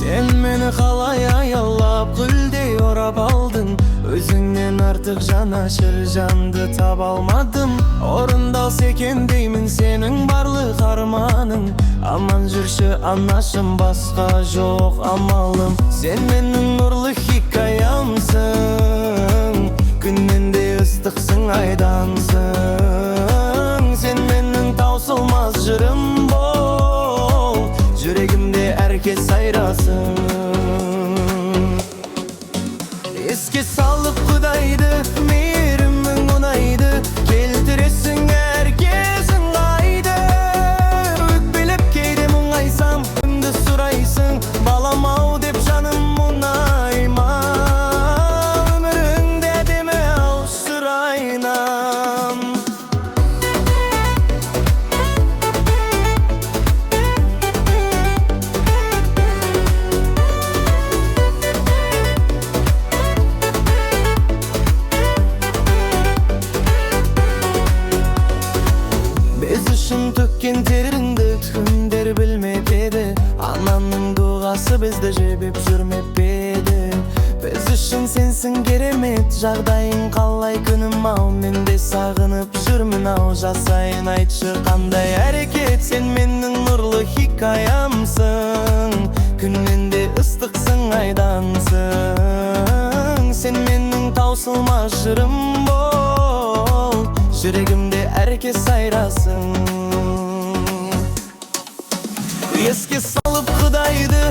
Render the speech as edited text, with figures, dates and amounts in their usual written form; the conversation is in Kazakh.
Сен мені қалай аялап, гүлдей орап алдың? Өзіңнен артық жанашыр жанды таба алмадым. Орындалса екен деймін сенің барлық арманың. Аман жүрші, анашым, басқа жоқ амалым. Сен менің нұрлы хикаямсың, күннен де ыстықсың, айдансың. Сен менің таусылмас жырым бол, жүрегімде әркез сайрасың. Еске салып Құдайды, мейірімің ұнайды. Келтіресің әр кез ыңғайды. Өкпелеп кейде мұңайсам, кімді сұрайсың? Балам ау деп жаным мұңай ма? Өміріңде әдемі ау сұрайнам. Біз үшін төккен теріңді күндер білмеп еді. Ананың дұғасы бізді жебеп жүрмеп еді. Біз үшін сенсің керемет. Жағдайың қалай, күнім ау? Мен де сағынып жүрмін ау. Жасайын, айтшы, қандай әрекет? Сен менің нұрлы хикаямсың, күннен де ыстықсың, айдансың. Сен менің таусылмас жырым бол, жүрегімде әркез сайрасың. Еске салып Құдайды.